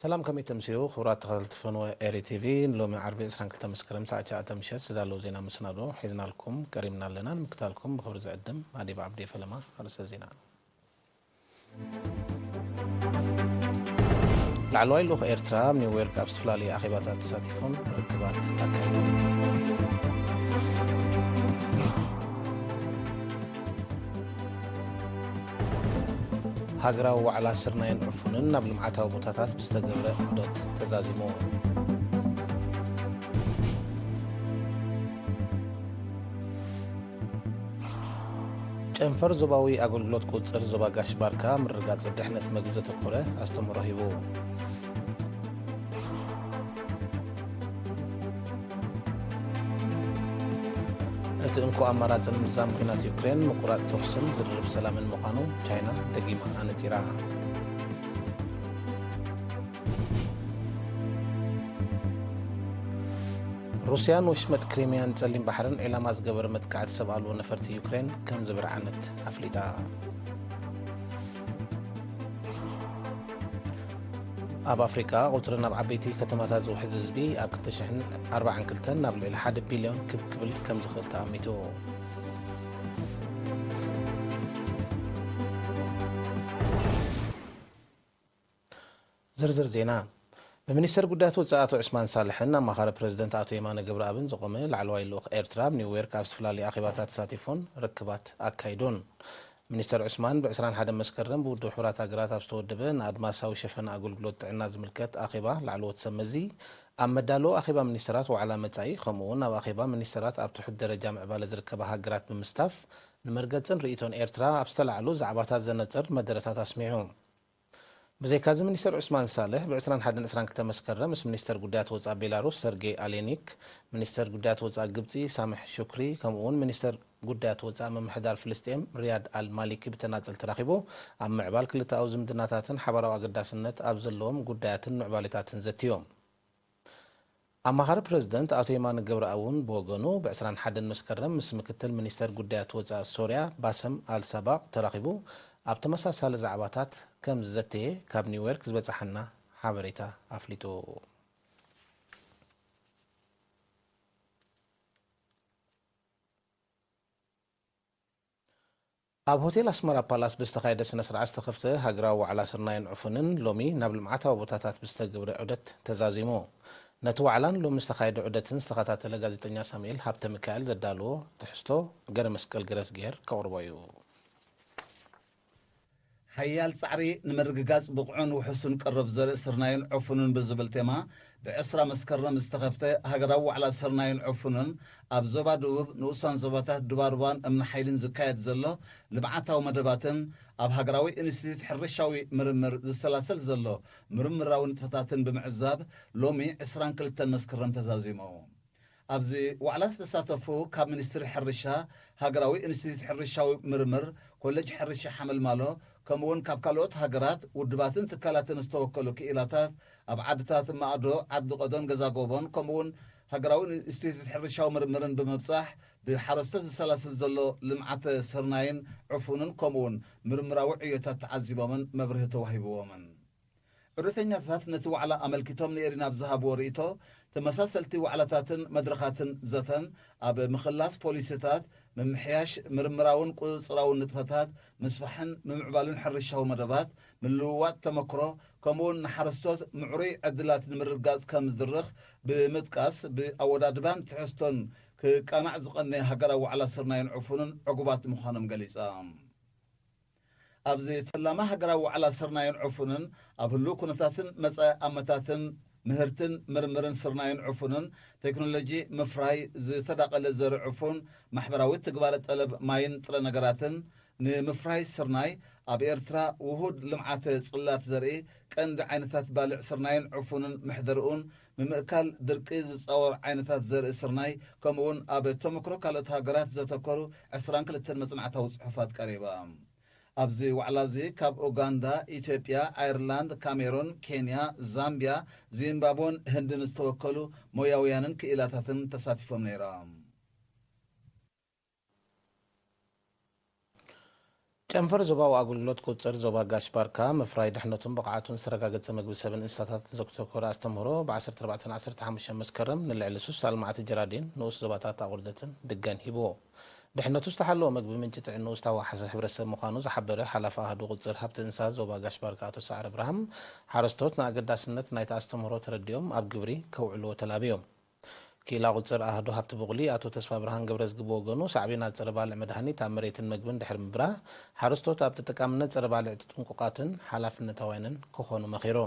ሰላም፣ ከመይ ተምስዩ ክቡራት ተኸታተልቲ ፈንወ ኤሪ ቲቪ። ንሎሚ ዓርቢ ዕስራን ክልተ መስከረም ሰዓት ትሽዓተ ምሸት ዝዳለዉ ዜና መሰናዶ ሒዝናልኩም ቀሪብና ኣለና። ንምክታልኩም ብኽብሪ ዝዕድም ኣዴብ ዓብዲ ፈለማ። ኣርእስተ ዜና። ላዕለዋይ ልኡኽ ኤርትራ ኣብ ኒውዮርክ ኣብ ዝተፈላለዩ ኣኼባታት ተሳቲፉን ርክባት ኣካይዱን። ሃገራዊ ዋዕላ ስርናይን ዕፉንን ናብ ልምዓታዊ ቦታታት ብዝተገብረ ዑደት ተዛዚሙ። ጨንፈር ዞባዊ ኣገልግሎት ቁጽር ዞባ ጋሽ ባርካ ምርግጋጽ ድሕነት መግቢ ዘተኮረ ኣስተምህሮ ሂቡ። እቲ እንኮ ኣማራጺ ንምዝዛም ኲናት ዩክሬን ምቁራጽ ተኹስን ዝርርብ ሰላምን ምዃኑ ቻይና ደጊማ ኣነጺራ። ሩስያ ንወሽመጥ ክሪሚያን ጸሊም ባሕርን ዒላማ ዝገበረ መጥቃዕቲ ሰብ ኣልቦ ነፈርቲ ዩክሬን ከም ዝብርዓነት ኣፍሊጣ። ኣብ ኣፍሪቃ ቁጽሪ ናብ ዓበይቲ ከተማታት ዝውሕዝ ህዝቢ ኣብ ክልተ ሽሕን ኣርባዓን ክልተን ናብ ልዕሊ ሓደ ቢልዮን ክብ ክብል ከም ዝኽእል ተኣሚቱ። ዝርዝር ዜና። ብሚኒስተር ጉዳያት ወጻኢ ኣቶ ዑስማን ሳልሕን ኣማኻሪ ፕረዚደንት ኣቶ የማነ ገብረኣብን ዝቖመ ላዕለዋይ ልኡኽ ኤርትራ ኣብ ኒውዮርክ ኣብ ዝተፈላለዩ ኣኼባታት ተሳቲፉን ርክባት ኣካይዱን። ሚኒስተር ዑስማን ብ ዕስራን ሓደን መስከረም ብውድብ ሕቡራት ሃገራት ኣብ ዝተወደበ ንኣድማሳዊ ሸፈነ ኣገልግሎት ጥዕና ዝምልከት ኣኼባ ላዕለዎት ሰብ መዚ ኣብ መዳለዊ ኣኼባ ሚኒስተራት ዋዕላ መጻኢ ከምኡ እውን ኣብ ኣኼባ ሚኒስተራት ኣብ ትሑት ደረጃ ምዕባለ ዝርከባ ሃገራት ብምስታፍ ንመርገጽን ርእይቶን ኤርትራ ኣብ ዝተላዕሉ ዛዕባታት ዘነጽር መደረታት ኣስሚዑ። ብዘይካዚ ሚኒስተር ዑስማን ሳልሕ ብ ዕስራን ሓደን ዕስራን ክልተን መስከረም ምስ ሚኒስተር ጉዳያት ወጻኢ ቤላሩስ ሰርጌይ ኣሌኒክ፣ ሚኒስተር ጉዳያት ወጻኢ ግብጺ ሳምሕ ሹክሪ ከምኡ እውን ሚኒስተር ጉዳያት ወጻኢ ምምሕዳር ፍልስጤም ሪያድ ኣል ማሊኪ ብተናጸል ተራኺቡ ኣብ ምዕባል ክልተኣዊ ዝምድናታትን ሓባራዊ ኣገዳስነት ኣብ ዘለዎም ጉዳያትን ምዕባሌታትን ዘትዮም። ኣማኻሪ ፕረዚደንት ኣቶ የማነ ገብረኣብ እውን ብወገኑ ብ ዕስራን ሓደን መስከረም ምስ ምክትል ሚኒስተር ጉዳያት ወጻኢ ሶርያ ባሰም ኣል ሳባቕ ተራኺቡ ኣብ ተመሳሳሊ ዛዕባታት ከም ዝዘተየ ካብ ኒውዮርክ ዝበጽሓና ሓበሬታ ኣፍሊጡ። ኣብ ሆቴል ኣስመራ ፓላስ ብዝተኻየደ ስነ ስርዓት ዝተኸፍተ ሃገራዊ ዋዕላ ስርናይን ዕፉንን ሎሚ ናብ ልምዓታዊ ቦታታት ብዝተገብረ ዑደት ተዛዚሙ። ነቲ ዋዕላን ሎሚ ዝተኻየደ ዑደትን ዝተኸታተለ ጋዜጠኛ ሳሙኤል ሃብተ ሚካኤል ዘዳለዎ ትሕዝቶ ገረ መስቀል ገረዝግሄር ከቕርቦ እዩ። ሓያል ጻዕሪ ንምርግጋጽ ብቑዕን ውሑስን ቀረብ ዘርኢ ስርናይን ዕፉንን ብዝብል ቴማ፣ ብዕስራ መስከረም ዝተኸፍተ ሃገራዊ ዋዕላ ስርናይን ዕፉንን፣ ኣብ ዞባ ደቡብ ንኡሳን ዞባታት ዱባሩባን እምኒ ሓይልን ዝካየድ ዘሎ ልምዓታዊ መደባትን፣ ኣብ ሃገራዊ ኢንስቲትዩት ሕርሻዊ ምርምር ዝሰላሰል ዘሎ ምርምራዊ ንጥፈታትን ብምዕዛብ፣ ሎሚ ዕስራን ክልተን መስከረም ተዛዚሙ። ኣብዚ ዋዕላ ዝተሳተፉ ካብ ሚኒስትሪ ሕርሻ፣ ሃገራዊ ኢንስቲትዩት ሕርሻዊ ምርምር፣ ኮሌጅ ሕርሻ ሓመልማሎ፣ ከምኡ እውን ካብ ካልኦት ሃገራት፣ ውድባትን ትካላትን ዝተወከሉ ክኢላታት፣ ኣብ ዓድታት ማእዶ፣ ዓዲ ቆዶን ገዛ ጎቦን፣ ከምኡ እውን ሃገራዊ ኢንስቲትዩት ሕርሻዊ ምርምርን ብምብጻሕ፣ ብሓረስቶት ዝሰላስል ዘሎ ልምዓተ ስርናይን ዕፉንን፣ ከምኡ እውን ምርምራዊ ዕዮታት ተዓዚቦምን መብርሂ ተዋሂብዎምን። ዑደተኛታት ነቲ ዋዕላ ኣመልኪቶም ንኤሪና ኣብ ዝሃብዎ ርእይቶ፣ ተመሳሰልቲ ዋዕላታትን መድረኻትን ዘተን፣ ኣብ ምኽላስ ፖሊሲታት፣ ምምሕያሽ ምርምራውን ቁጽጽራውን ንጥፈታት፣ ምስፋሕን ምምዕባልን ሕርሻዊ መደባት፣ ምልውዋጥ ተመክሮ፣ ከምኡውን ንሓረስቶት ምዕሩይ ዕድላት ንምርግጋጽ ከም ዝድርኽ ብምጥቃስ፣ ብኣወዳድባን ትሕዝቶን ክቃናዕ ዝቐነየ ሃገራዊ ዋዕላ ስርናይን ዕፉንን ዕጉባት ምዃኖም ገሊጾም። ኣብዚ ፈላማ ሃገራዊ ዋዕላ ስርናይን ዕፉንን ኣብ ህሉው ኩነታትን መጻኢ ኣመታትን ምህርትን ምርምርን ስርናይን ዕፉንን ቴክኖሎጂ ምፍራይ ዝተዳቐለ ዘርኢ ዕፉን ማሕበራዊ ትግባረ ጠለብ ማይን ጥረ ነገራትን ንምፍራይ ስርናይ ኣብ ኤርትራ ውሁድ ልምዓተ ጽላት ዘርኢ ቀንዲ ዓይነታት ባልዕ ስርናይን ዕፉንን ምሕደርኡን ምምእካል ድርቂ ዝጻወር ዓይነታት ዘርኢ ስርናይ ከምኡውን ኣብ ተመክሮ ካልኦት ሃገራት ዘተኮሩ ዕስራን ክልተን መጽናዕታዊ ጽሑፋት ቀሪባ። ኣብዚ ዋዕላ እዚ ካብ ኡጋንዳ፣ ኢትዮጵያ፣ ኣየርላንድ፣ ካሜሩን፣ ኬንያ፣ ዛምቢያ፣ ዚምባብወን ህንድን ዝተወከሉ ሞያውያንን ክኢላታትን ተሳቲፎም ነይሮም። ጨንፈር ዞባዊ ኣገልግሎት ቁጽር ዞባ ጋሽ ባርካ፣ ምፍራይ ድሕነቱን ብቕዓቱን ዝተረጋገጸ ምግቢ ሰብን እንስሳታትን ዘተኮረ ኣስተምህሮ ብ ዓሰርተ ኣርባዕተ ዓሰርተ ሓሙሽተ መስከረም ንልዕሊ ሱስ ኣልማዕቲ ጀራዲን ንኡስ ዞባታት ኣቑርደትን ድገን ሂብዎ። ድሕነቱ ዝተሓለወ ምግቢ ምንጪ ጥዕንኡ ዝተወሓሰ ሕብረተሰብ ምዃኑ ዝሓበረ ሓላፊ ኣሃዱ ቁጽር ሃብቲ እንስሳት ዞባ ጋሽ ባርካ ኣቶ ሰዓረ ኣብርሃም፣ ሓረስቶት ንኣገዳስነት ናይቲ ኣስተምህሮ ተረዲኦም ኣብ ግብሪ ከውዕልዎ ተላብዮም። ክኢላ ቁጽር ኣሃዱ ሃብቲ ቡቕሊ ኣቶ ተስፋ ብርሃን ገብረዝጊ ብወገኑ፣ ሳዕቤናት ጸረ ባልዕ መድሃኒት ኣብ መሬትን መግብን ድሕሪ ምብራህ፣ ሓረስቶት ኣብ ተጠቃምነት ጸረ ባልዕ ጥንቁቓትን ሓላፍነታውያንን ክኾኑ መኺሩ።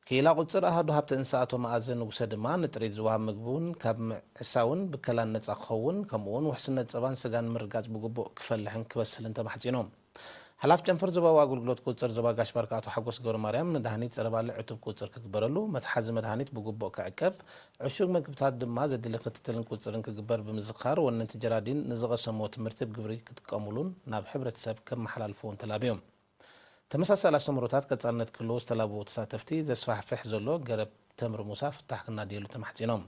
ክኢላ ቁጽር ኣሃዱ ሃብቲ እንስሳ ኣቶ መኣዘ ንጉሰ ድማ፣ ንጥሪት ዝወሃብ ምግቢ እውን ካብ ምዕሳውን ብከላን ነጻ ክኸውን፣ ከምኡ እውን ውሕስነት ጸባን ስጋን ምርጋጽ ብግቡእ ክፈልሕን ክበስልን ተማሕጺኖም። ሓላፊ ጨንፈር ዞባዊ ኣገልግሎት ቁጽር ዞባ ጋሽ ባርካ ኣቶ ሓጎስ ገብረ ማርያም፣ ንዳህኒት ጸረ ባልዕ ዕቱብ ቁጽር ክግበረሉ፣ መትሓዚ መድሃኒት ብግቡእ ክዕቀብ፣ ዕሹግ ምግብታት ድማ ዘድሊ ክትትልን ቁጽርን ክግበር ብምዝኻር፣ ወነንቲ ጀራዲን ንዝቐሰምዎ ትምህርቲ ብግብሪ ክጥቀሙሉን ናብ ሕብረተሰብ ከመሓላልፍዎን ተላብዮም። ተመሳሳሊ ኣስተምህሮታት ቀጻልነት ክህልዎ ዝተላብዎ ተሳተፍቲ፣ ዘስፋሕፍሕ ዘሎ ገረብ ተምሪ ሙሳ ፍታሕ ክናድየሉ ተማሕጺኖም።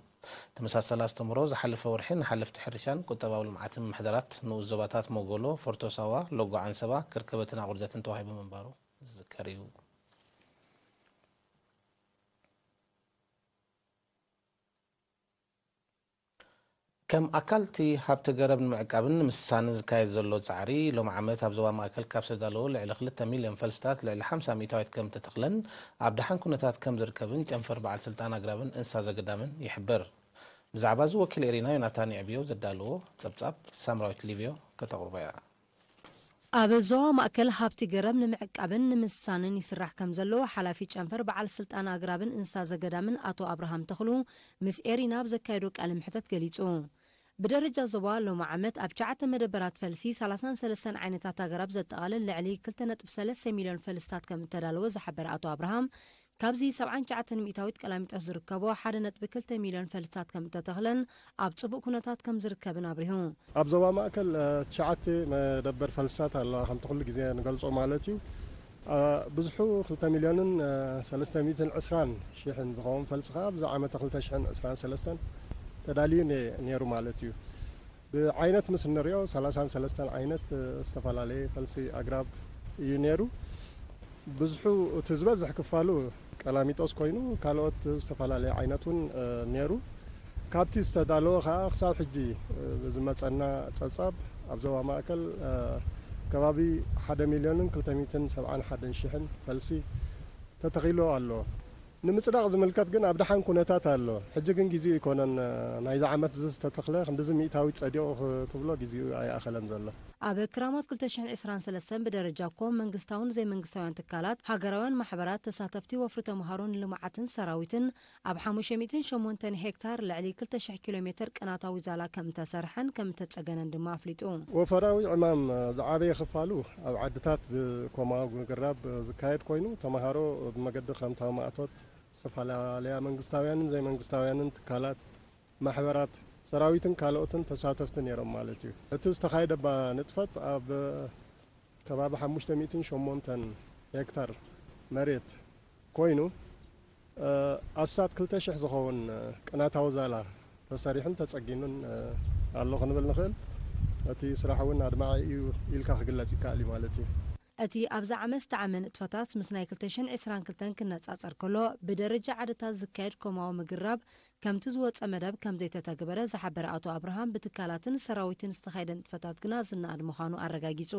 ተመሳሳሊ ኣስተምህሮ ዝሓለፈ ወርሒ ንሓለፍቲ ሕርሻን ቁጠባዊ ልምዓትን ምምሕዳራት ንኡስ ዞባታት ሞጎሎ፣ ፎርቶ ሳዋ፣ ሎጎ ዓንሰባ፣ ከርከበትን ኣቑርደትን ተዋሂቡ ምንባሩ ዝዝከር እዩ። ከም ኣካል እቲ ሃብቲ ገረብ ንምዕቃብን ንምስሳንን ዝካየድ ዘሎ ጻዕሪ፣ ሎሚ ዓመት ኣብ ዞባ ማእከል ካብ ዝተዳለዉ ልዕሊ ክልተ ሚልዮን ፈልስታት ልዕሊ ሓምሳ ሚእታዊት ከም እተተኽለን ኣብ ደሓን ኩነታት ከም ዝርከብን ጨንፈር በዓል ስልጣን ኣግራብን እንስሳ ዘገዳምን ይሕብር። ብዛዕባ እዚ ወኪል ኤሪና ዮናታን የዕብዮ ዘዳለዎ ጸብጻብ ሳምራዊት ሊብዮ ከተቕርቦ እያ። ኣብ ዞባ ማእከል ሃብቲ ገረብ ንምዕቃብን ንምስሳንን ይስራሕ ከም ዘሎ ሓላፊ ጨንፈር በዓል ስልጣን ኣግራብን እንስሳ ዘገዳምን ኣቶ ኣብርሃም ተኽሉ ምስ ኤሪና ኣብ ዘካየዶ ቃለ መሕተት ገሊጹ። ብደረጃ ዞባ ሎሚ ዓመት ኣብ ትሽዓተ መደበራት ፈልሲ ሰላሳን ሰለስተን ዓይነታት ኣግራብ ዘጠቓልል ልዕሊ ክልተ ነጥቢ ሰለስተ ሚልዮን ፈልስታት ከም እተዳለወ ዝሓበረ ኣቶ ኣብርሃም፣ ካብዚ ሰብዓን ትሽዓተን ሚእታዊት ቀላሚጦስ ዝርከቦ ሓደ ነጥቢ ክልተ ሚልዮን ፈልስታት ከም እተተኽለን ኣብ ጽቡቕ ኩነታት ከም ዝርከብን ኣብሪሁ። ኣብ ዞባ ማእከል፣ እ፣ ትሽዓተ መደበር ፈልስታት ኣለዋ፣ ከምቲ ኩሉ ግዜ ንገልጾ ማለት እዩ። እ፣ ብዝሑ ክልተ ሚልዮንን፣ እ፣ ሰለስተ ሚእትን ዕስራን ሽሕን ዝኸውን ፈልሲ ከኣ ኣብዚ ዓመተ ክልተ ሽሕን ዕስራን ሰለስተን ተዳልዩ ነ-፣ ነይሩ ማለት እዩ። ብዓይነት ምስ እንሪኦ ሰላሳን ሰለስተን ዓይነት፣ እ፣ ዝተፈላለየ ፈልሲ ኣግራብ እዩ ነይሩ። ብዝሑ፣ እቲ ዝበዝሕ ክፋሉ ቀላሚጦስ ኮይኑ፣ ካልኦት ዝተፈላለየ ዓይነት እውን፣ እ፣ ነይሩ። ካብቲ ዝተዳለወ ከኣ ክሳብ ሕጂ፣ እ፣ ዝመጸና ጸብጻብ ኣብ ዞባ ማእከል፣ እ፣ ከባቢ ሓደ ሚልዮንን ክልተ ሚእትን ሰብዓን ሓደን ሽሕን ፈልሲ ተተኺሉ ኣሎ። ንምጽዳቕ ዝምልከት ግን ኣብ ደሓን ኩነታት ኣሎ። ሕጂ ግን ግዜኡ ኣይኮነን፣ ናይዚ ዓመት እዚ ዝተተኽለ ክንድዚ ሚእታዊት ጸዲቑ ክትብሎ ግዜኡ ኣይኣኸለን ዘሎ። ኣብ ክራማት ክልተ ሽሕን ዕስራን ሰለስተን ብደረጃ ኮም መንግስታውን ዘይመንግስታውያን ትካላት፣ ሃገራውያን ማሕበራት፣ ተሳተፍቲ ወፍሪ ተምሃሮ ንልምዓትን ሰራዊትን ኣብ ሓሙሽተ ሚእትን ሸሞንተን ሄክታር ልዕሊ ክልተ ሽሕ ኪሎ ሜትር ቅናታዊ ዛላ ከም እተሰርሐን ከም እተጸገነን ድማ ኣፍሊጡ። ወፈራዊ ዕማም ዝዓበየ ክፋሉ ኣብ ዓድታት ብኮማዊ ምግራብ ዝካየድ ኮይኑ፣ ተምሃሮ ብመገዲ ክረምታዊ ማእቶት ዝተፈላለያ መንግስታውያንን ዘይመንግስታውያንን ትካላት፣ ማሕበራት፣ ሰራዊትን ካልኦትን ተሳተፍቲ ነይሮም ማለት እዩ። እቲ ዝተኻየደ እባ ንጥፈት ኣብ ከባቢ ሓሙሽተ ሚእትን ሸሞንተን ሄክታር መሬት ኮይኑ፣ እ፣ ኣስታት ክልተ ሽሕ ዝኸውን ቅናታዊ ዛላ ተሰሪሑን ተጸጊኑን፣ እ፣ ኣሎ ክንብል ንኽእል። እቲ ስራሕ እውን ኣድማዒ እዩ ኢልካ ክግለጽ ይከኣል እዩ ማለት እዩ። እቲ ኣብዚ ዓመት ዝተዓመ ንጥፈታት ምስ ናይ ክልተ ሽሕን ዕስራን ክልተን ክነጻጸር ከሎ፣ ብደረጃ ዓድታት ዝካየድ ኮማዊ ምግራብ ከምቲ ዝወጸ መደብ ከም ዘይተተግበረ ዝሓበረ ኣቶ ኣብርሃም፣ ብትካላትን ሰራዊትን ዝተኻየደ ንጥፈታት ግና ዝነኣድ ምዃኑ ኣረጋጊጹ።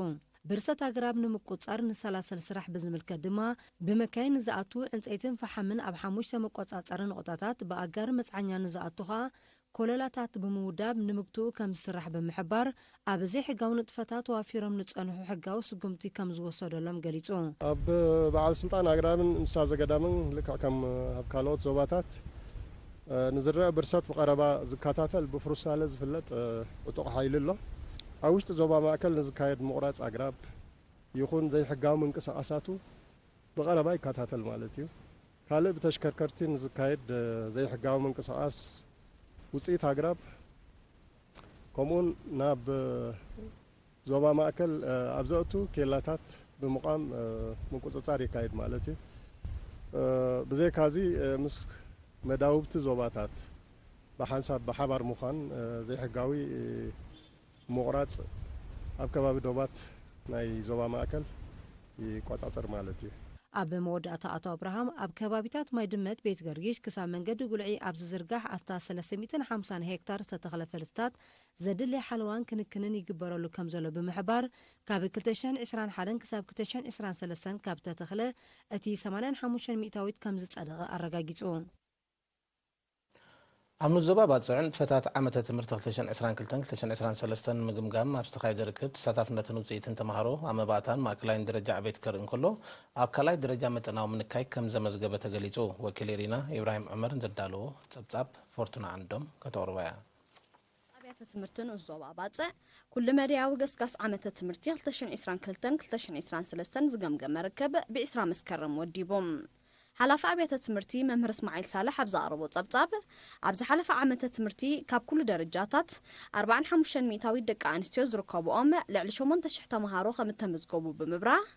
ብርሰት ኣግራብ ንምቁጽጻር ንሰላሰል ስራሕ ብዝምልከት ድማ፣ ብመካይን ንዝኣቱ ዕንጸይትን ፈሓምን ኣብ ሓሙሽተ መቆጻጸሪ ነቑጣታት፣ ብኣጋር መጽዓኛ ንዝኣቱ ኸኣ ኮለላታት ብምውዳብ ንምግትኡ ከም ዝስራሕ ብምሕባር፣ ኣብ ዘይሕጋዊ ንጥፈታት ተዋፊሮም ንጸንሑ ሕጋዊ ስጉምቲ ከም ዝወሰደሎም ገሊጹ። ኣብ በዓል ስልጣን ኣግራብን እንስሳ ዘገዳምን ልክዕ ከም ኣብ ካልኦት ዞባታት፣ እ፣ ንዝረአ ብርሰት ብቐረባ ዝከታተል ብፍሩሳለ ዝፍለጥ፣ እ፣ ዕጡቕ ሓይሊ ኣሎ። ኣብ ውሽጢ ዞባ ማእከል ንዝካየድ ምቑራጽ ኣግራብ ይኹን ዘይሕጋዊ ምንቅስቓሳቱ ብቐረባ ይከታተል ማለት እዩ። ካልእ ብተሽከርከርቲ ንዝካየድ፣ እ፣ ዘይሕጋዊ ምንቅስቓስ ውጽኢት ኣግራብ፣ ከምኡውን ናብ፣ እ፣ ዞባ ማእከል፣ እ፣ ኣብ ዘእቱ ኬላታት ብምቋም፣ እ፣ ምቁጽጻር የካይድ ማለት እዩ። እ፣ ብዘይካዚ፣ እ፣ ምስ መዳውብቲ ዞባታት ብሓንሳብ ብሓባር ምዃን፣ እ፣ ዘይሕጋዊ፣ እ፣ ምቑራጽ ኣብ ከባቢ ዶባት ናይ ዞባ ማእከል ይቆጻጸር ማለት እዩ። ኣብ መወዳእታ ኣቶ ኣብርሃም ኣብ ከባቢታት ማይ ድመት ቤት ገርጊሽ ክሳብ መንገዲ ጉልዒ ኣብ ዝዝርጋሕ ኣስታት ሰለስተ ሚእትን ሓምሳን ሄክታር ዝተተኽለ ፈልስታት ዘድሊ ሓለዋን ክንክንን ይግበረሉ ከም ዘሎ ብምሕባር ካብ ክልተ ሽሕን ዕስራን ሓደን ክሳብ ክልተ ሽሕን ዕስራን ሰለስተን ካብ ተተኽለ እቲ ሰማንያን ሓሙሽተን ሚእታዊት ከም ዝጸደቐ ኣረጋጊጹ። ኣብ ንኡስ ዞባ ባጽዕ ንጥፈታት ዓመተ ትምህርቲ ክልተ ሽሕን ዕስራን ክልተን ክልተ ሽሕን ዕስራን ሰለስተን ንምግምጋም ኣብ ዝተኻየደ ርክብ ተሳታፍነትን ውጽኢትን ተማሃሮ ኣብ መባእታን ማእከላይን ደረጃ ዕቤት ከርኢ እንከሎ ኣብ ካልኣይ ደረጃ መጠናዊ ምንካይ ከም ዘመዝገበ ተገሊጹ። ወኪል ኤሪና ኢብራሂም ዑመር ንዘዳለዎ ጸብጻብ ፎርቱና ዓንዶም ከተቕርቦ እያ። ኣብያተ ትምህርቲ ንኡስ ዞባ ባጽዕ ኩሉ መድያዊ ገስጋስ ዓመተ ትምህርቲ ክልተ ሽሕን ዕስራን ክልተን ክልተ ሽሕን ዕስራን ሰለስተን ዝገምገመ ርክብ ብ ዕስራ መስከረም ወዲቡ። ሓላፊ ኣብያተ ትምህርቲ መምህር እስማዒል ሳልሕ ኣብ ዘቕረቦ ጸብጻብ፣ ኣብ ዝሓለፈ ዓመተ ትምህርቲ ካብ ኩሉ ደረጃታት ኣርባዓን ሓሙሽተን ሚእታዊት ደቂ ኣንስትዮ ዝርከብኦም ልዕሊ ሸሞንተ ሽሕ ተምሃሮ ከም እተመዝገቡ ብምብራህ፣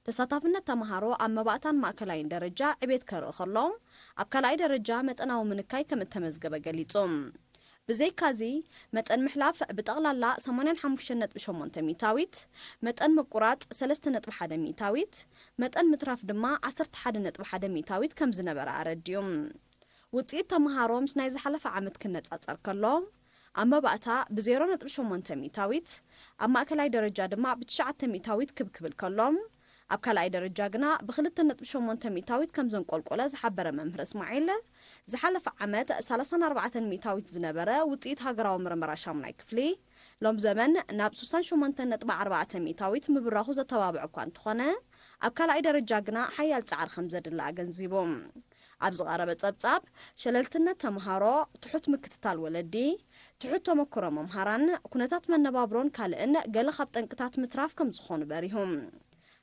ተሳታፍነት ተምሃሮ ኣብ መባእታን ማእከላይን ደረጃ ዕቤት ከርኢ ከሎ፣ ኣብ ካልኣይ ደረጃ መጠናዊ ምንካይ ከም እተመዝገበ ገሊጹ። ብዘይካዚ፣ መጠን ምሕላፍ ብጠቕላላ ሰማንያን ሓሙሽተን ነጥቢ ሸሞንተ ሚእታዊት፣ መጠን ምቁራጽ ሰለስተ ነጥቢ ሓደ ሚእታዊት፣ መጠን ምትራፍ ድማ ዓሰርተ ሓደ ነጥቢ ሓደ ሚእታዊት ከም ዝነበረ ኣረዲኡ። ውጽኢት ተምሃሮ ምስ ናይ ዝሓለፈ ዓመት ክነጻጸር ከሎ፣ ኣብ መባእታ ብዜሮ ነጥቢ ሸሞንተ ሚእታዊት፣ ኣብ ማእከላይ ደረጃ ድማ ብትሽዓተ ሚእታዊት ክብ ክብል ከሎ፣ ኣብ ካልኣይ ደረጃ ግና ብክልተ ነጥቢ ሸሞንተ ሚእታዊት ከም ዘንቆልቆለ ዝሓበረ መምህር እስማዒል፣ ዝሓለፈ ዓመት ሰላሳን ኣርባዕተን ሚእታዊት ዝነበረ ውጽኢት ሃገራዊ ምርመራ ሻሙናይ ክፍሊ፣ ሎም ዘመን ናብ ስሳን ሸሞንተን ነጥቢ ኣርባዕተ ሚእታዊት ምብራኹ ዘተባብዕ እኳ እንተኾነ፣ ኣብ ካልኣይ ደረጃ ግና ሓያል ጻዕሪ ከም ዘድሊ ኣገንዚቡ። ኣብ ዝቐረበ ጸብጻብ፣ ሸለልትነት ተምሃሮ፣ ትሑት ምክትታል ወለዲ፣ ትሑት ተመክሮ መምሃራን፣ ኩነታት መነባብሮን ካልእን ገለ ካብ ጠንቅታት ምትራፍ ከም ዝኾኑ በሪሁ።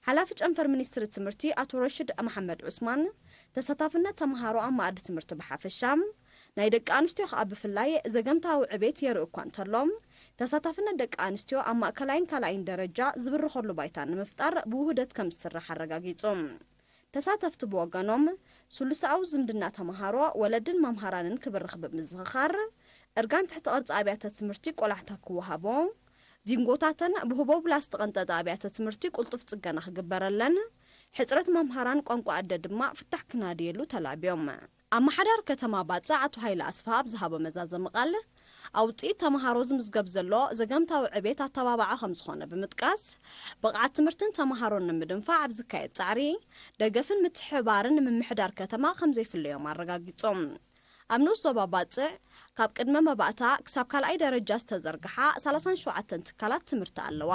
ሓላፊ ጨንፈር ሚኒስትሪ ትምህርቲ ኣቶ ረሽድ መሓመድ ዑስማን፣ ተሳታፍነት ተምሃሮ ኣብ መኣዲ ትምህርቲ ብሓፈሻ፣ ናይ ደቂ ኣንስትዮ ከኣ ብፍላይ ዘገምታዊ ዕቤት የርኢ እኳ እንተሎ፣ ተሳታፍነት ደቂ ኣንስትዮ ኣብ ማእከላይን ካልኣይን ደረጃ ዝብርኸሉ ባይታ ንምፍጣር ብውህደት ከም ዝስራሕ ኣረጋጊጹ። ተሳተፍቲ ብወገኖም፣ ስሉሳዊ ዝምድና ተምሃሮ፣ ወለድን መምሃራንን ክብርኽ ብምዝኽኻር፣ እርጋን ትሕቲ ቅርጺ ኣብያተ ትምህርቲ ቆላሕታ ክወሃቦ፣ ዚንጎታተን ብህቦብላ ዝተቐንጠጠ ኣብያተ ትምህርቲ ቅልጡፍ ጽገና ክግበረለን፣ ሕጽረት መምሃራን ቋንቋ ኣደ ድማ ፍታሕ ክናድየሉ ተላብዮም። ኣመሓዳሪ ከተማ ባጽዕ ኣቶ ሃይለ ኣስፍሃ ኣብ ዝሃቦ መዛዘሚ ቃል፣ ኣብ ውጽኢት ተምሃሮ ዝምዝገብ ዘሎ ዘገምታዊ ዕቤት ኣተባባዒ ከም ዝኾነ ብምጥቃስ፣ ብቕዓት ትምህርትን ተምሃሮን ንምድንፋዕ ኣብ ዝካየድ ጻዕሪ፣ ደገፍን ምትሕብባርን ምምሕዳር ከተማ ከም ዘይፍለዮም ኣረጋጊጾም። ኣብ ንኡስ ዞባ ባጽዕ፣ ካብ ቅድመ መባእታ ክሳብ ካልኣይ ደረጃ ዝተዘርግሓ ሰላሳን ሸውዓተን ትካላት ትምህርቲ ኣለዋ።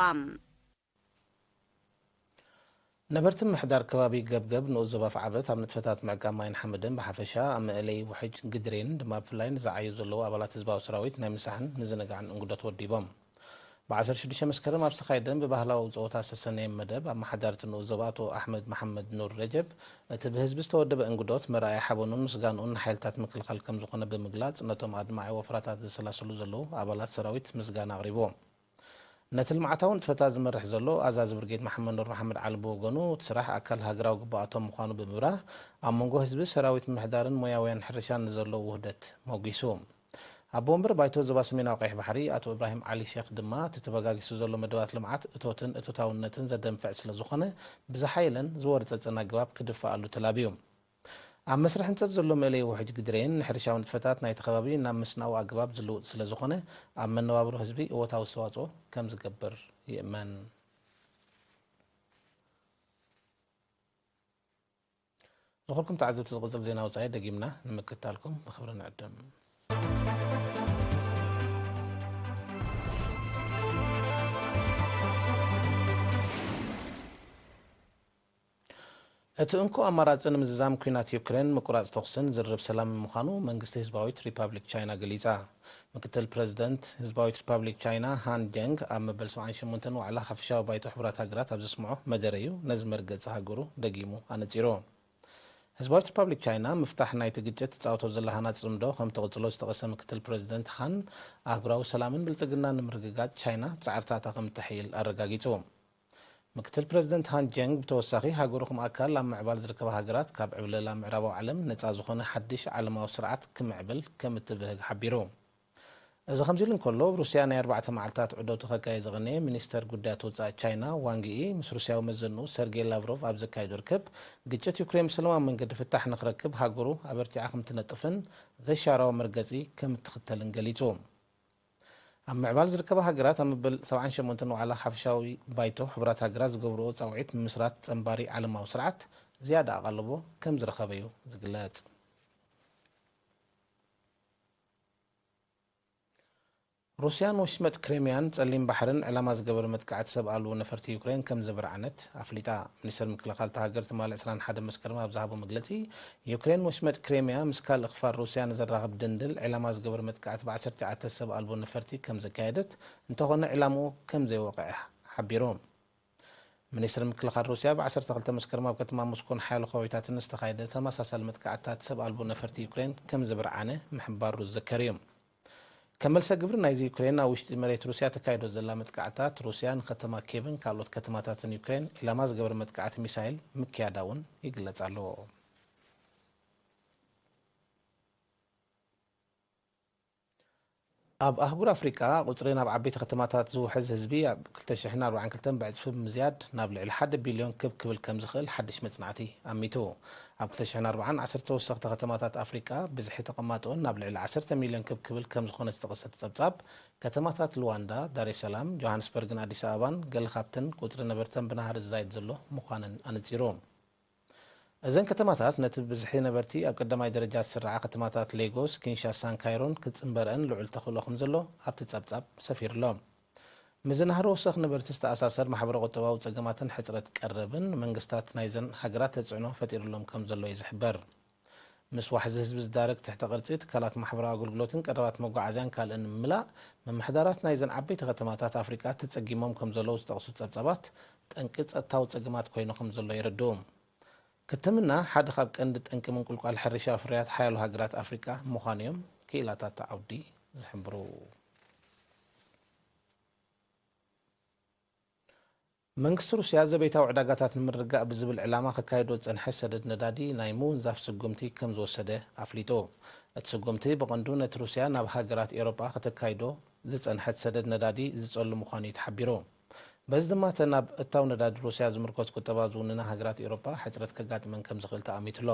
ነበርቲ ምምሕዳር ከባቢ ገብገብ ንኡስ ዞባ ኣፍዓበት ኣብ ንጥፈታት ምዕቃብ ማይን ሓመድን ብሓፈሻ ኣብ መእለዪ ውሕጅ ግድሬን ድማ ብፍላይ ንዝዓዩ ዘለዉ ኣባላት ህዝባዊ ሰራዊት ናይ ምሳሕን ምዝንጋዕን እንግዶት ወዲቦም። ብ ዓሰርተ ሽዱሽተ መስከረም ኣብ ዝተኻየደን ብባህላዊ ጸወታ ዝተሰነየን መደብ ኣመሓዳርቲ ንኡስ ዞባ ኣቶ ኣሕመድ መሓመድ ኑር ረጀብ እቲ ብህዝቢ ዝተወደበ እንግዶት መርኣያ ሓበኑን ምስጋንኡን ንሓይልታት ምክልኻል ከም ዝኾነ ብምግላጽ ነቶም ኣድማዒ ወፍራታት ዘሰላስሉ ዘለዉ ኣባላት ሰራዊት ምስጋና ኣቕሪብዎም። ነቲ ልምዓታዊ ንጥፈታት ዝመርሕ ዘሎ ኣዛዚ ብርጌድ መሓመድ ኑር መሓመድ ዓሊ ብወገኑ፣ እቲ ስራሕ ኣካል ሃገራዊ ግቡኣቶም ምዃኑ ብምብራህ፣ ኣብ መንጎ ህዝቢ፣ ሰራዊት ምምሕዳርን ሞያውያን ሕርሻን ንዘሎ ውህደት ሞጒሱ። ኣቦ ወንበር ባይቶ ዞባ ሰሜናዊ ቀይሕ ባሕሪ ኣቶ እብራሂም ዓሊ ሼኽ ድማ፣ እቲ ተበጋጊሱ ዘሎ መደባት ልምዓት እቶትን እቶታውነትን ዘደንፍዕ ስለ ዝኾነ፣ ብዝሓየለን ዝወርጸጸን ኣገባብ ክድፈኣሉ ተላብዩ። ኣብ መስርሕ ህንጸት ዘሎ መእለዪ ውሕጅ ግድሬን ንሕርሻዊ ንጥፈታት ናይቲ ከባቢ ናብ ምስናኡ ኣገባብ ዝልውጥ ስለ ዝኾነ፣ ኣብ መነባብሮ ህዝቢ እወታዊ ኣስተዋጽኦ ከም ዝገብር ይእመን። ዝኸበርኩም ተዓዘብቲ፣ ዝቕጽል ዜና ወጻኢ ደጊምና ንምክትታልኩም ብኽብሪ ንዕድም። እቲ እንኮ ኣማራጺ ንምዝዛም ኲናት ዩክሬን ምቁራጽ ተኹስን ዝርርብ ሰላምን ምዃኑ መንግስቲ ህዝባዊት ሪፓብሊክ ቻይና ገሊጻ። ምክትል ፕረዚደንት ህዝባዊት ሪፓብሊክ ቻይና ሃን ጀንግ ኣብ መበል ሰብዓን ሸሞንተን ዋዕላ ሓፈሻዊ ባይቶ ሕቡራት ሃገራት ኣብ ዘስምዖ መደረ እዩ ነዚ መርገጺ ሃገሩ ደጊሙ ኣነጺሩ። ህዝባዊት ሪፓብሊክ ቻይና ምፍታሕ ናይቲ ግጭት ትጻወቶ ዘላ ሃናጺ ጽምዶ ከም ትቕጽሎ ዝጠቐሰ ምክትል ፕረዚደንት ሃን፣ ኣህጉራዊ ሰላምን ብልጽግናን ንምርግጋጽ ቻይና ጻዕርታታ ከም እተሐይል ኣረጋጊጹ። ምክትል ፕረዚደንት ሃን ጀንግ ብተወሳኺ፣ ሃገሩ ከም ኣካል ኣብ ምዕባል ዝርከባ ሃገራት ካብ ዕብለላ ምዕራባዊ ዓለም ነጻ ዝኾነ ሓድሽ ዓለማዊ ስርዓት ክምዕብል ከም እትብህግ ሓቢሩ። እዚ ከምዚ ኢሉ እንከሎ፣ ሩስያ ናይ ኣርባዕተ መዓልታት ዑደቱ ከካየ ዝቐነየ ሚኒስተር ጉዳያት ወጻኢ ቻይና ዋንግ ዪ ምስ ሩስያዊ መዘንኡ ሰርጌይ ላቭሮቭ ኣብ ዘካየዶ ርክብ፣ ግጭት ዩክሬን ብሰላማዊ መንገዲ ፍታሕ ንክረክብ ሃገሩ ኣበርቲዓ ከምትነጥፍን ዘይሻራዊ መርገጺ ከም እትኽተልን ገሊጹ። ኣብ ምዕባል ዝርከባ ሃገራት ኣብ መበል ሰብዓን ሸሞንተን ዋዕላ ሓፈሻዊ ባይቶ ሕቡራት ሃገራት ዝገብርኦ ጻውዒት ምምስራት ጸንባሪ ዓለማዊ ስርዓት ዝያዳ ኣቓልቦ ከም ዝረኸበ እዩ ዝግለጽ። ሩስያን ወሽመጥ ክሬምያን ጸሊም ባሕርን ዕላማ ዝገበረ መጥቃዕቲ ሰብ ኣልቦ ነፈርቲ ዩክሬን ከም ዘብርዓነት ኣፍሊጣ። ሚኒስተር ምክልኻል እታ ሃገር ትማሊ ዕስራን ሓደን መስከረም ኣብ ዝሃቦ መግለጺ፣ ዩክሬን ወሽመጥ ክሬምያ ምስ ካልእ ክፋል ሩስያ ንዘራኽብ ድንድል ዕላማ ዝገበረ መጥቃዕቲ ብ ዓሰርተ ትሽዓተ ሰብ ኣልቦ ነፈርቲ ከም ዘካየደት፣ እንተኾነ ዕላምኡ ከም ዘይወቕዐ ሓቢሩ። ሚኒስትሪ ምክልኻል ሩስያ ብ ዓሰርተ ክልተ መስከረም ኣብ ከተማ ሞስኮን ሓያሎ ከባቢታትን ዝተኻየደ ተመሳሳሊ መጥቃዕትታት ሰብ ኣልቦ ነፈርቲ ዩክሬን ከም ዝብርዓነ ምሕባሩ ዝዝከር እዩ። ከም መልሰ ግብሪ ናይዚ፣ ዩክሬን ኣብ ውሽጢ መሬት ሩስያ ተካይዶ ዘላ መጥቃዕትታት፣ ሩስያ ንከተማ ኬቭን ካልኦት ከተማታትን ዩክሬን ዒላማ ዝገበረ መጥቃዕቲ ሚሳይል ምክያዳ እውን ይግለጽ ኣሎ። ኣብ ኣህጉር ኣፍሪቃ፣ ቁጽሪ ናብ ዓበይቲ ከተማታት ዝውሕዝ ህዝቢ ኣብ ክልተ ሽሕን ኣርባዓን ክልተን ብዕጽፊ ብምዝያድ ናብ ልዕሊ ሓደ ቢልዮን ክብ ክብል ከም ዝኽእል ሓድሽ መጽናዕቲ ኣሚቱ። ኣብ ክልተ ሽሕን ኣርባዓን፣ ዓሰርተ ተወሰኽቲ ከተማታት ኣፍሪቃ ብዝሒ ተቐማጦን ናብ ልዕሊ ዓሰርተ ሚልዮን ክብ ክብል ከም ዝኾነ ዝጠቐሰ እቲ ጸብጻብ፣ ከተማታት ሉዋንዳ፣ ዳሬሰላም፣ ጆሃንስበርግን ኣዲስ ኣበባን ገለ ካብተን ቁጽሪ ነበርተን ብናህሪ ዝዛይድ ዘሎ ምዃነን ኣነጺሩ። እዘን ከተማታት ነቲ ብዝሒ ነበርቲ ኣብ ቀዳማይ ደረጃ ዝስርዓ ከተማታት ሌጎስ፣ ኪንሻሳን ካይሮን ክጽንበረአን ልዑል ተኽእሎ ከም ዘሎ ኣብቲ ጸብጻብ ሰፊሩ ኣሎ። ምስዚ ናህሪ ወሰኽ ነበርቲ ዝተኣሳሰር ማሕበረ-ቁጠባዊ ጸገማትን ሕጽረት ቀረብን መንግስታት ናይዘን ሃገራት ተጽዕኖ ፈጢሩሎም ከም ዘሎ እዩ ዝሕበር። ምስ ዋሕዚ ህዝቢ ዝዳረግ ትሕተ ቅርጺ፣ ትካላት ማሕበራዊ ኣገልግሎትን ቀረባት መጓዓዝያን ካልእን ምምላእ፣ ምምሕዳራት ናይዘን ዓበይቲ ከተማታት ኣፍሪቃ ተጸጊሞም ከም ዘለዉ ዝጠቕሱ ጸብጻባት፣ ጠንቂ ጸጥታዊ ጸገማት ኮይኑ ከም ዘሎ የረድኡ። ክትምና ሓደ ካብ ቀንዲ ጠንቂ ምንቁልቋል ሕርሻ ፍርያት ሓያሎ ሃገራት ኣፍሪቃ ምዃኑ እዮም ክኢላታት እቲ ዓውዲ ዝሕብሩ። መንግስቲ ሩስያ ዘቤታዊ ዕዳጋታት ንምርግጋእ ብዝብል ዕላማ ከካይዶ ዝጸንሐ ሰደድ ነዳዲ ናይ ምውንዛፍ ስጉምቲ ከም ዝወሰደ ኣፍሊጡ። እቲ ስጉምቲ ብቐንዱ ነቲ ሩስያ ናብ ሃገራት ኤውሮጳ ከተካይዶ ዝጸንሐት ሰደድ ነዳዲ ዝጸሉ ምዃኑ እዩ ተሓቢሩ። በዚ ድማ እተን ኣብ እታው ነዳዲ ሩስያ ዝምርኮስ ቁጠባ ዝውንና ሃገራት ኤውሮጳ ሕጽረት ከጋጥመን ከም ዝኽእል ተኣሚቱ ኣሎ።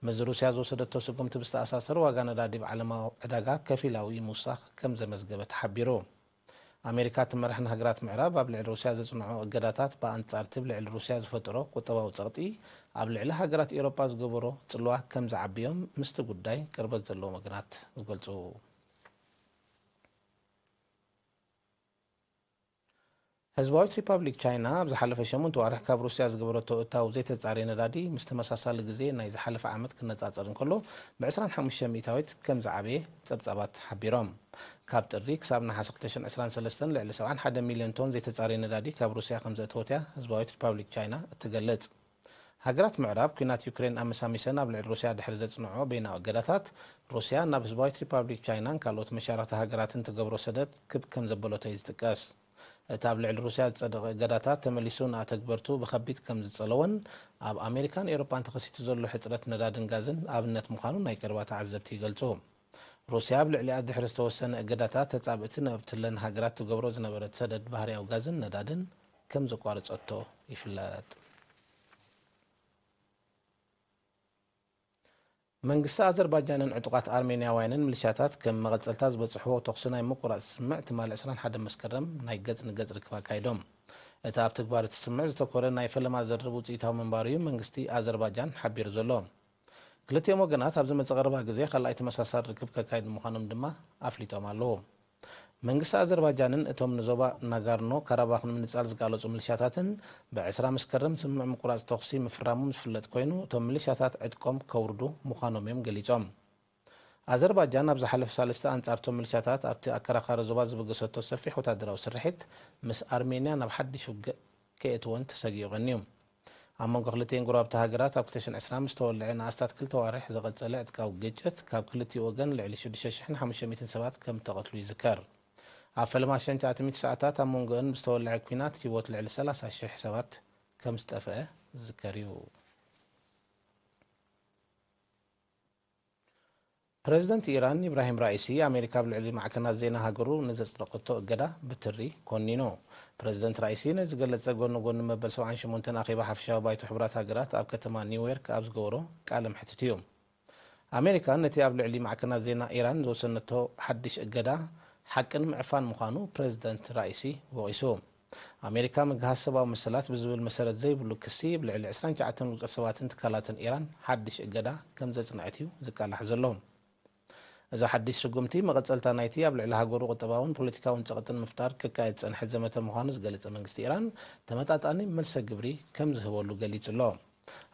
ምስዚ ሩስያ ዝወሰደቶ ስጉምቲ ብዝተኣሳሰር ዋጋ ነዳዲ ብዓለማዊ ዕዳጋ ከፊላዊ ምውሳኽ ከም ዘመዝገበ ተሓቢሩ። ኣሜሪካ እትመርሐን ሃገራት ምዕራብ ኣብ ልዕሊ ሩስያ ዘጽንዖ እገዳታት ብኣንጻር እቲ ብልዕሊ ሩስያ ዝፈጠሮ ቁጠባዊ ጸቕጢ ኣብ ልዕሊ ሃገራት ኤውሮጳ ዝገበሮ ጽልዋ ከም ዝዓብዮም ምስቲ ጉዳይ ቅርበት ዘለዎም ወገናት ዝገልጹ። ህዝባዊት ሪፓብሊክ ቻይና ኣብ ዝሓለፈ ሸሞንተ ዋርሕ ካብ ሩስያ ዝገበረቶ እታው ዘይተጻረየ ነዳዲ ምስ ተመሳሳሊ ግዜ ናይ ዝሓለፈ ዓመት ክነጻጸር እንከሎ ብ ዕስራን ሓሙሽተን ሚእታዊት ከም ዝዓበየ ጸብጻባት ሓቢሮም። ካብ ጥሪ ክሳብ ነሓሰ ክልተ ሽሕን ዕስራን ሰለስተን ልዕሊ ሰብዓን ሓደን ሚልዮን ቶን ዘይተጻረየ ነዳዲ ካብ ሩስያ ከም ዘእተወት እያ ህዝባዊት ሪፓብሊክ ቻይና እትገልጽ። ሃገራት ምዕራብ፣ ኲናት ዩክሬን ኣመሳሚሰን ኣብ ልዕሊ ሩስያ ድሕሪ ዘጽንዖ በይናዊ እገዳታት፣ ሩስያ ናብ ህዝባዊት ሪፓብሊክ ቻይናን ካልኦት መሻርኽቲ ሃገራትን ትገብሮ ሰደድ ክብ ከም ዘበለቶ እዩ ዝጥቀስ። እቲ ኣብ ልዕሊ ሩስያ ዝጸደቐ እገዳታት ተመሊሱ ንኣተግበርቱ ብኸቢድ ከም ዝጸለወን ኣብ ኣሜሪካን ኤውሮጳን ተኸሲቱ ዘሎ ሕጽረት ነዳድን ጋዝን ኣብነት ምዃኑ ናይ ቀረባ ተዓዘብቲ ይገልጹ። ሩስያ ኣብ ልዕሊኣ ድሕሪ ዝተወሰነ እገዳታት ተጻብእቲ ናብትለን ሃገራት ትገብሮ ዝነበረት ሰደድ ባህርያዊ ጋዝን ነዳድን ከም ዘቋረጸቶ ይፍለጥ። መንግስቲ ኣዘርባጃንን ዕጡቓት ኣርሜንያውያንን ሚሊሻታት ከም መቐጸልታ ዝበጽሕዎ ተኹሲ ናይ ምቁራጽ ስምምዕ ትማሊ ዕስራን ሓደን መስከረም ናይ ገጽ ንገጽ ርክብ ኣካይዶም። እቲ ኣብ ተግባር እቲ ስምምዕ ዝተኮረ ናይ ፈለማ ዘርብ ውጽኢታዊ ምንባሩ እዩ መንግስቲ ኣዘርባጃን ሓቢሩ ዘሎ። ክልቲኦም ወገናት ኣብ ዝመጽእ ቀረባ ግዜ ካልኣይ ተመሳሳሊ ርክብ ከካይዱ ምዃኖም ድማ ኣፍሊጦም ኣለዉ። መንግስቲ ኣዘርባጃንን እቶም ንዞባ ናጋርኖ ካራባኽ ንምንጻል ዝቃለጹ ሚሊሻታትን ብዕስራ መስከረም ስምምዕ ምቁራጽ ተኹሲ ምፍራሞም ዝፍለጥ ኮይኑ፣ እቶም ሚሊሻታት ዕጥቆም ከውርዱ ምዃኖም እዮም ገሊጾም። ኣዘርባጃን ኣብ ዝሓለፈ ሳልስቲ ኣንጻርቶም ሚሊሻታት ኣብቲ ኣከራኻሪ ዞባ ዝበገሰቶ ሰፊሕ ወታደራዊ ስርሒት ምስ ኣርሜንያ ናብ ሓድሽ ውግእ ከየእትወን ተሰጊኡ ቀንዩ። ኣብ መንጎ ክልቲኤን ጎረባብቲ ሃገራት ኣብ ክልተ ሽሕን ዕስራን ምስ ተወልዐ ንኣስታት ክልተ ዋርሕ ዝቐጸለ ዕጥቃዊ ግጭት ካብ ክልቲኡ ወገን ልዕሊ ሽዱሽተ ሽሕን ሓሙሽተ ሚእትን ሰባት ከም እተቐትሉ ይዝከር። ኣብ ፈለማ ሸንተ ኣትሚት ሰዓታት ኣብ መንጎአን ብዝተወልዐ ኲናት ህይወት ልዕሊ ሰላሳ ሽሕ ሰባት ከም ዝጠፍአ ዝዝከር እዩ። ፕረዚደንት ኢራን ኢብራሂም ራኢሲ፣ ኣሜሪካ ኣብ ልዕሊ ማዕከናት ዜና ሃገሩ ንዘጽደቐቶ እገዳ ብትሪ ኮኒኑ። ፕረዚደንት ራኢሲ ነዚ ዝገለጸ፣ ጎኒ ጎኒ መበል ሰብዓን ሸሞንተን ኣኼባ ሓፈሻዊ ባይቶ ሕቡራት ሃገራት ኣብ ከተማ ኒውዮርክ ኣብ ዝገበሮ ቃለ መሕትት እዩ። ኣሜሪካ ነቲ ኣብ ልዕሊ ማዕከናት ዜና ኢራን ዝወሰነቶ ሓድሽ እገዳ ሓቅን ምዕፋን ምዃኑ ፕረዚደንት ራኢሲ ወቒሱ። ኣሜሪካ ምግሃስ ሰብኣዊ መሰላት ብዝብል መሰረት ዘይብሉ ክሲ፣ ብልዕሊ ዕስራን ትሽዓተን ውልቀ ሰባትን ትካላትን ኢራን ሓድሽ እገዳ ከም ዘጽንዐት እዩ ዝቃላሕ ዘሎ። እዚ ሓድሽ ስጉምቲ፣ መቐጸልታ ናይቲ ኣብ ልዕሊ ሃገሩ ቁጠባውን ፖለቲካውን ጸቕጥን ምፍጣር ክካየድ ዝጸንሐ ዘመተ ምዃኑ ዝገለጸ መንግስቲ ኢራን፣ ተመጣጣኒ መልሰ ግብሪ ከም ዝህበሉ ገሊጹ ኣሎ።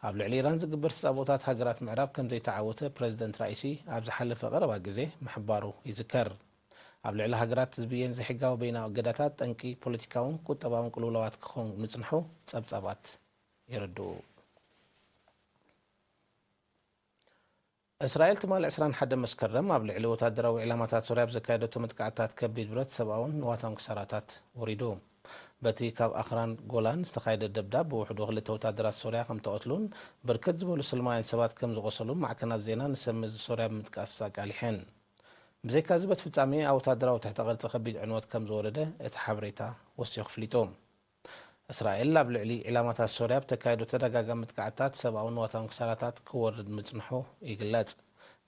ኣብ ልዕሊ ኢራን ዝግበር ተጻብኦታት ሃገራት ምዕራብ ከም ዘይተዓወተ ፕረዚደንት ራኢሲ ኣብ ዝሓለፈ ቀረባ ግዜ ምሕባሩ ይዝከር። ኣብ ልዕሊ ሃገራት ዝብየን ዘይሕጋዊ በይናዊ እገዳታት፣ ጠንቂ ፖለቲካውን ቁጠባውን ቅልውላዋት ክኸውን ምጽንሑ ጸብጻባት የረድኡ። እስራኤል ትማሊ ዕስራን ሓደን መስከረም ኣብ ልዕሊ ወታደራዊ ዕላማታት ሶርያ ኣብ ዘካየደቶ መጥቃዕትታት፣ ከቢድ ብረት፣ ሰብኣውን ንዋታውን ክሳራታት ወሪዱ። በቲ ካብ ኣኽራን ጎላን ዝተኻየደ ደብዳብ፣ ብውሕዱ ክልተ ወታደራት ሶርያ ከም ተቐትሉን ብርክት ዝበሉ ሰላማውያን ሰባት ከም ዝቖሰሉን ማዕከናት ዜና ንሰብ መዚ ሶርያ ብምጥቃስ ኣቃሊሐን። ብዘይካዚ፣ በቲ ፍጻሜ ኣብ ወታደራዊ ትሕተ ቅርጺ ከቢድ ዕንወት ከም ዝወረደ እቲ ሓበሬታ ወሲኹ ኣፍሊጡ። እስራኤል ኣብ ልዕሊ ዒላማታት ሶርያ ብተካየዶ ተደጋጋሚ መጥቃዕትታት፣ ሰብኣውን ንዋታውን ክሳራታት ክወርድ ምጽንሑ ይግለጽ።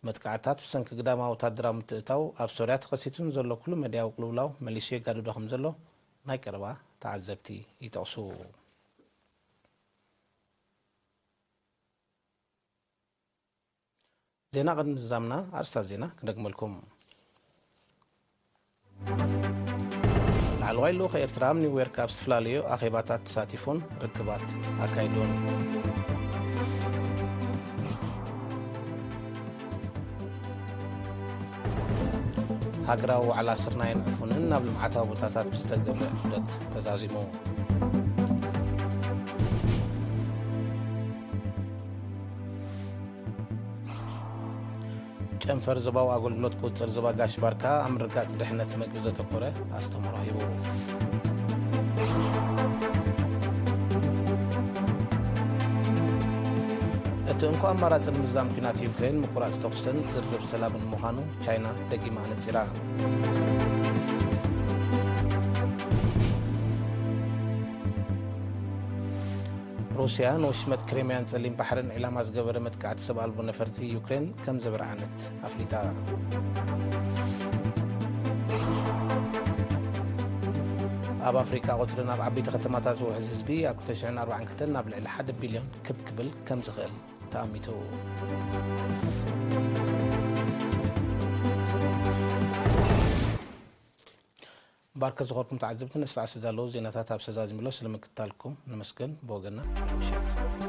መጥቃዕትታት ብሰንኪ ግዳማዊ ወታደራዊ ምትእትታው ኣብ ሶርያ ተኸሲቱ ንዘሎ ኩሉ መድያዊ ቅልውላው መሊሱ የጋድዶ ከም ዘሎ ናይ ቀረባ ተዓዘብቲ ይጠቕሱ። ዜና ቅድሚ ምዝዛምና፣ ኣርእስታት ዜና ክደግመልኩም። ላዕለዋይ ልኡኽ ኤርትራ ኣብ ኒውዮርክ ኣብ ዝተፈላለዩ ኣኼባታት ተሳቲፉን ርክባት ኣካይዱን። ሃገራዊ ዋዕላ ስርናይን ዕፉንን ናብ ልምዓታዊ ቦታታት ብዝተገብረ ዑደት ተዛዚሙ። ጨንፈር ዞባዊ ኣገልግሎት ቁጽጽር ዞባ ጋሽ ባርካ ኣብ ምርግጋጽ ድሕነት መግቢ ዘተኮረ ኣስተምህሮ ሂቡ። እቲ እንኮ ኣማራጺ ንምዝዛም ኲናት ዩክሬን ምቁራጽ ተኹስን ዝርርብ ሰላምን ምዃኑ ቻይና ደጊማ ኣነጺራ። ሩስያ ንወሽመጥ ክሬምያን ጸሊም ባሕርን ዒላማ ዝገበረ መጥቃዕቲ ሰብ ኣልቦ ነፈርቲ ዩክሬን ከም ዘበርዓነት ኣፍሊጣ። ኣብ ኣፍሪቃ፣ ቁጽሪ ናብ ዓበይቲ ከተማታት ዝውሕዝ ህዝቢ ኣብ ክልተ ሽሕን ኣርባዓን ክልተን ናብ ልዕሊ ሓደ ቢልዮን ክብ ክብል ከም ዝኽእል ተኣሚቱ። ባርከ ዝኾርኩም ተዓዘብቲ፣ ንሰዓት ዝተዳለዉ ዜናታት ኣብ ሰዛዚምሎ ስለምክትታልኩም ንመስገን። ብወገንና፣ ምሸት።